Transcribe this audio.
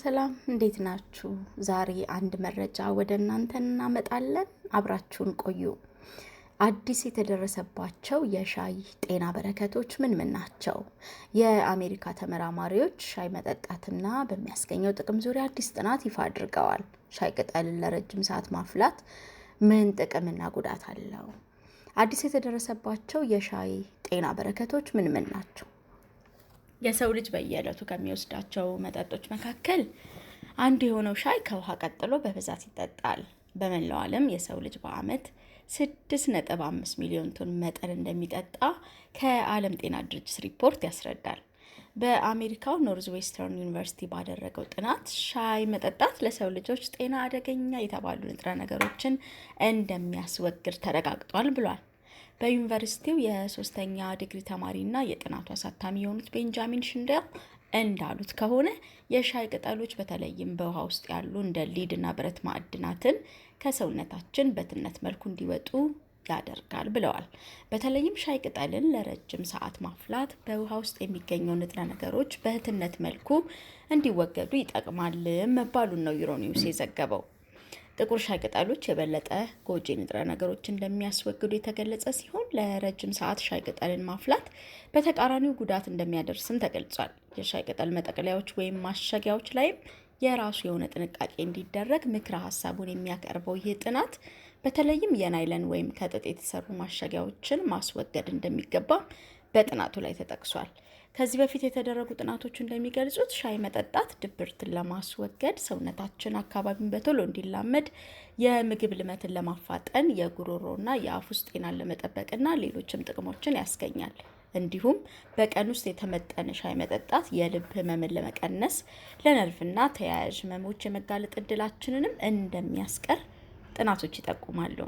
ሰላም፣ እንዴት ናችሁ? ዛሬ አንድ መረጃ ወደ እናንተ እናመጣለን። አብራችሁን ቆዩ። አዲስ የተደረሰባቸው የሻይ ጤና በረከቶች ምን ምን ናቸው? የአሜሪካ ተመራማሪዎች ሻይ መጠጣትና በሚያስገኘው ጥቅም ዙሪያ አዲስ ጥናት ይፋ አድርገዋል። ሻይ ቅጠልን ለረጅም ሰዓት ማፍላት ምን ጥቅምና ጉዳት አለው? አዲስ የተደረሰባቸው የሻይ ጤና በረከቶች ምን ምን ናቸው? የሰው ልጅ በየዕለቱ ከሚወስዳቸው መጠጦች መካከል አንዱ የሆነው ሻይ ከውሃ ቀጥሎ በብዛት ይጠጣል። በመላው ዓለም የሰው ልጅ በዓመት 6.5 ሚሊዮን ቶን መጠን እንደሚጠጣ ከዓለም ጤና ድርጅት ሪፖርት ያስረዳል። በአሜሪካው ኖርዝ ዌስተርን ዩኒቨርሲቲ ባደረገው ጥናት ሻይ መጠጣት ለሰው ልጆች ጤና አደገኛ የተባሉ ንጥረ ነገሮችን እንደሚያስወግድ ተረጋግጧል ብሏል። በዩኒቨርሲቲው የሶስተኛ ዲግሪ ተማሪና የጥናቱ አሳታሚ የሆኑት ቤንጃሚን ሽንደል እንዳሉት ከሆነ የሻይ ቅጠሎች በተለይም በውሃ ውስጥ ያሉ እንደ lead እና ብረት ማዕድናትን ከሰውነታችን በትነት መልኩ እንዲወጡ ያደርጋል ብለዋል። በተለይም ሻይ ቅጠልን ለረጅም ሰዓት ማፍላት በውሃ ውስጥ የሚገኘው ንጥረ ነገሮች በትነት መልኩ እንዲወገዱ ይጠቅማል መባሉን ነው ዩሮኒውስ የዘገበው። ጥቁር ሻይ ቅጠሎች የበለጠ ጎጂ ንጥረ ነገሮች እንደሚያስወግዱ የተገለጸ ሲሆን ለረጅም ሰዓት ሻይ ቅጠልን ማፍላት በተቃራኒው ጉዳት እንደሚያደርስም ተገልጿል። የሻይ ቅጠል መጠቅለያዎች ወይም ማሸጊያዎች ላይም የራሱ የሆነ ጥንቃቄ እንዲደረግ ምክረ ሀሳቡን የሚያቀርበው ይህ ጥናት በተለይም የናይለን ወይም ከጥጥ የተሰሩ ማሸጊያዎችን ማስወገድ እንደሚገባም በጥናቱ ላይ ተጠቅሷል። ከዚህ በፊት የተደረጉ ጥናቶች እንደሚገልጹት ሻይ መጠጣት ድብርትን ለማስወገድ፣ ሰውነታችን አካባቢን በቶሎ እንዲላመድ፣ የምግብ ልመትን ለማፋጠን፣ የጉሮሮና የአፍ ውስጥ ጤናን ለመጠበቅና ሌሎችም ጥቅሞችን ያስገኛል። እንዲሁም በቀን ውስጥ የተመጠነ ሻይ መጠጣት የልብ ህመምን ለመቀነስ፣ ለነርቭና ተያያዥ ህመሞች የመጋለጥ እድላችንንም እንደሚያስቀር ጥናቶች ይጠቁማሉ።